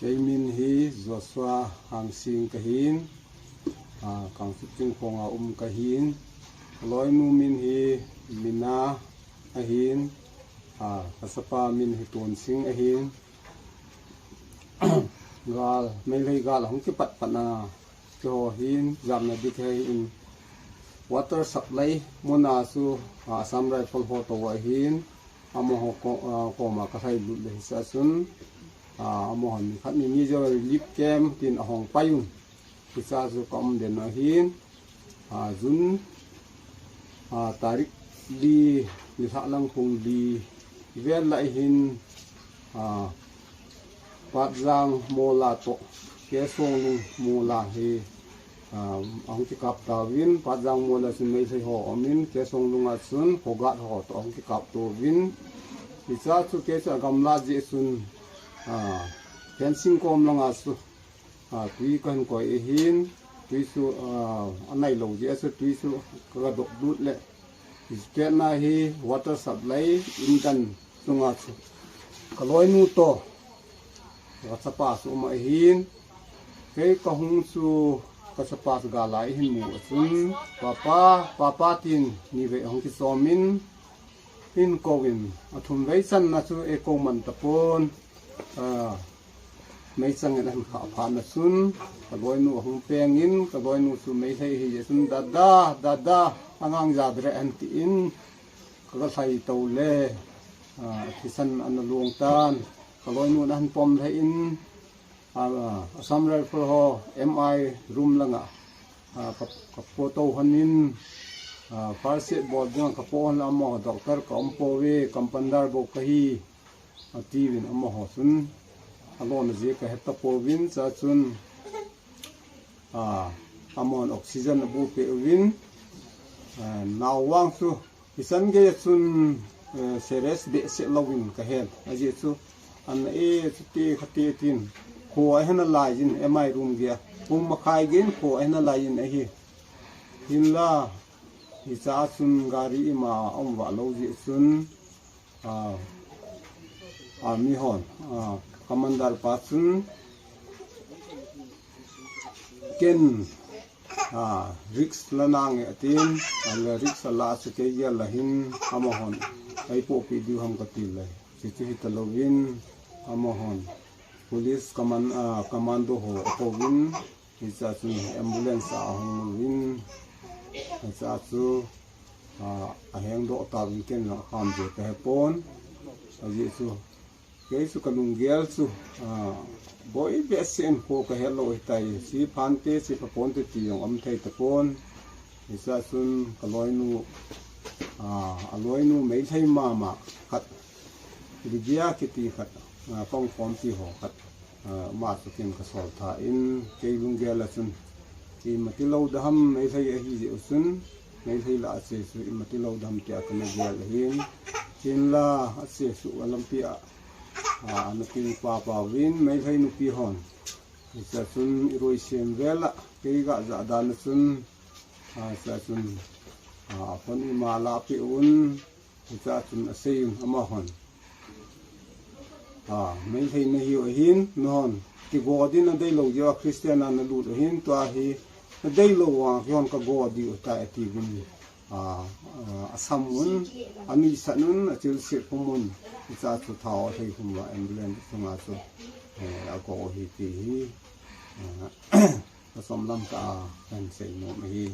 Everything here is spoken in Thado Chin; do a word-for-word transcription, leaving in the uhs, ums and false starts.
Kei min hi Joshua Hangsing kahin, ah, Kangchup Chingkhong a um kahin. Loinu min hi Mina ahin, ah, kachapa min hi Tonsing ahin. Gal, Meitei gal hung kipat pat na keiho hin, jamna dik ahin, water supply muna chu, ah, Assam Rifle ho tou ahin, amaho ko-, ah, koma kalhai lut le hisa chun, ah, amahon nikhat nini jou relief camp tin ahong pai un. Hisa chu ka um den ahin, ah, June, ah, tarik li, nilhah lang pung li vel lai hin, ah, Patjang Mola toh, Kesonglung Mola hi, ah, ahung kikap tauvin, Patjang Mola chun Meitei ho umin, Kesonglung a chun Khogat ho toh ahung kikap tauvin. Hicha chu kei chu agamla jeh chun, ah, fencing kom langa chu, ah, tui kahin koi ahin, tui chu, ah, anai lou jeh a chu tui chu kaga dop lut le, Hiche na hi water supply in dan chunga chu kaloinu toh, kachapa chu um ahin, kei kahung chu kachapa chu gal a eihin mu a chun, "Papa, Papa," tin nivei ahung kichomin, hin kouvin, athum vei channa chu eikou man tapon, ah, meichang in ahin khah phat na chun, kaloinu ahung pengin, kaloinu chu Meitei ahi jeh chun, "Dada, Dada, angang jadre," ahin tin, kaga lhai tou le, ah, thisan ana long tan, kaloinu ahin pom lhai in, ah, Assam Rifle ho M I room langa, ah, ka, kapo tou lhonin, ah, first aid bol dinga kapo lhon le amaho, "Doctor ka um pouve, compounder bou kahi," atiuvin amaho chun alona jeh kahe tapouvin, chua chun, ah, amahon oxygen abu peh uvin, ah, nao vang chu hichan gei a chun, eh, serious behseh louvin kahen, ajeh chu ana e, chuti khati tin, kho ahin alai jin, M I room gei a, pung makhai gei in kho ahin alai jin ahi. Hinla, hicha chun gari ima aum vah lou jeh chun, ah, ah, mihon, ah, commander pa chun, ken, ah, risk la nange atin, ale risk ala chu kei gel la hin, amahon eipohpeh diu ham kati le, chuchu hita louvin, amahon police command-, ah, commando ho akouvin, hicha chun ambulance a ahung uvin, hicha chu, ah, ahengdoh tauvin ken jong akham je kahepon, ajeh chu kei chu kalunggel chu, ah, boi behseh in kho kahet lou ahitai, chi phante, chi phaponte ti jong um thei tapon, hicha chun kaloinu, ah, aloinu Meitei mama khat, Lydia kiti khat, ah, pangkhompi ho khat, ah, ama chu ken kasol tha in, kei lunggel a chun ima tilou ding ham, Meitei ahi jeh u chun, Meitei lah a che chu ima tilou ding ham tia kana gel ahin, hinla ache suh a lampi a, ah, ana peng papa uvin, Meitei nupi hon, hicha chun iruisem vel a kei gajah dan a chun, ah, hicha chun, ah, phone ima lahpeh un, hicha chun asei un amahon, ah, Meitei nahiu ahin, nahon kigo ding nadeilou jeh uva Christian a nalut u ahin, tua hi nadeilou vang kihon kago diu ahitai atiuvin, ah, ah, asam un, anuisan un, achilse khum un, hicha chu thao alhai khum uva ambulance chunga chu, eh, ago u ahi ti hi, ah, kachom lam tah a kahin seinom ahi.